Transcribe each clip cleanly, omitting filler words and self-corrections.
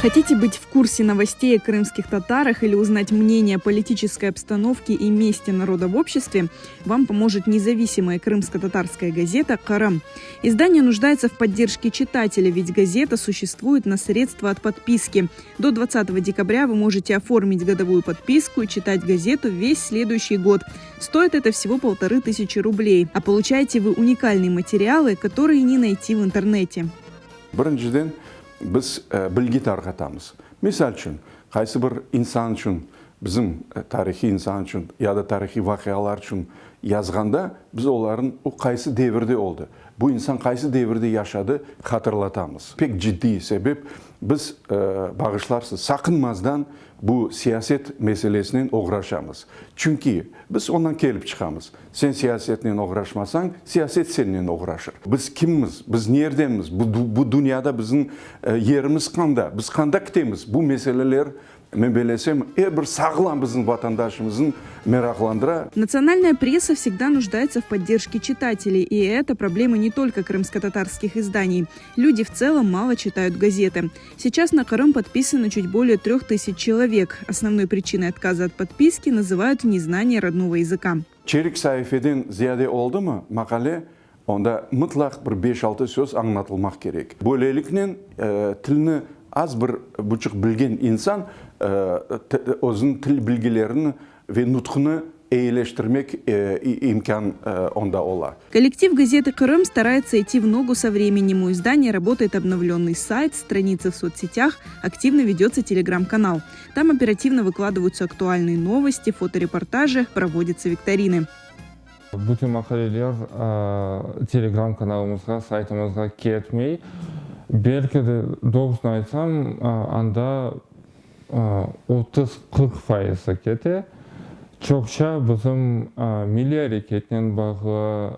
Хотите быть в курсе новостей о крымских татарах или узнать мнение о политической обстановке и месте народа в обществе? Вам поможет независимая крымско-татарская газета «Къырым». Издание нуждается в поддержке читателя, ведь газета существует на средства от подписки. До 20 декабря вы можете оформить годовую подписку и читать газету весь следующий год. Стоит это всего 1500 рублей. А получаете вы уникальные материалы, которые не найти в интернете. Birinciden biz bilgi tarqatamız. Misal içün, qaysı bir insan içün, bizim tarihiy insan içün ya da tarihiy vaqialar içün yazğanda, biz olarnıñ o qaysı devirde oldı, bu insan qaysı devirde yaşadı hatırlatamız. Pek ciddiy sebep, biz, bağışlarsız, saqınmazdan bu siyaset meselesinen oğraşamız. Çünki biz ondan kelip çıqamız. Sen siyasetnen oğraşmasañ, siyaset sennen oğraşır. Biz kimmiz? Biz nerdenmiz? Bu dünyada bizim yerimiz qanda? Biz qanda ketemiz? Bu meseleler, men belesem, er bir sağlam bizim vatandaşımıznı meraqlandıra. Национальная пресса всегда нуждается в поддержке читателей, и это проблема не только крымско-татарских изданий. Люди в целом мало читают газеты. Сейчас на Къырым подписано чуть более 3000 человек. Основной причиной отказа от подписки называют незнание родного языка. Çerik saifeden ziyade oldımı maqale, onda mıtlaq bir 5-6 söz añlatılmaq kerek. Böyleliknen tilni az bir buçuq bilgen insan özüniñ til bilgilerini ve nutqını eyileştirmek imkân onda ola. Коллектив газеты «Къырым» старается идти в ногу со временем. У издания работает обновленный сайт, страницы в соцсетях, активно ведется телеграм-канал. Там оперативно выкладываются актуальные новости, фоторепортажи, проводятся викторины. Bütün maqaleler telegram kanalımızğa, saytımızğa ketmey. Belki de doğrusını aytsam, anda 30-40 fayızı kete. Çoqça bizim milliy areketnen bağlı,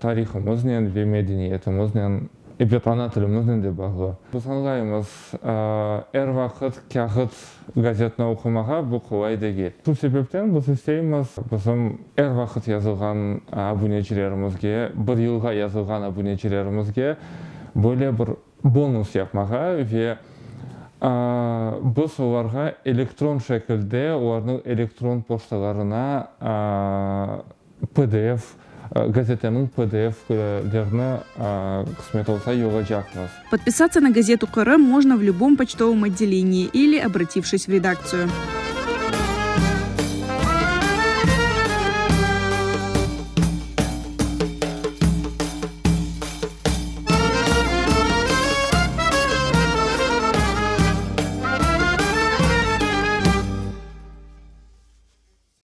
tarihımıznen ve medeniyetimiznen, ebet ana tilimiznen de bağlı. Biz añlaymız, er vaqıt kâğıt gazetni oqumağa bu qolay degil. Şu sebepten biz isteymiz bizim er vaqıt yazılğan abunecilerimizge, bir yılğa yazılğan abunecilerimizge böyle bir bonus yapmağa ve biz olarğa elektron şekilde olarnıñ elektron poštalarına PDF gazeteniñ PDF'lerini qısmet olsa yollaycaqmız. Подписаться на газету «Къырым» можно в любом почтовом отделении или обратившись в редакцию.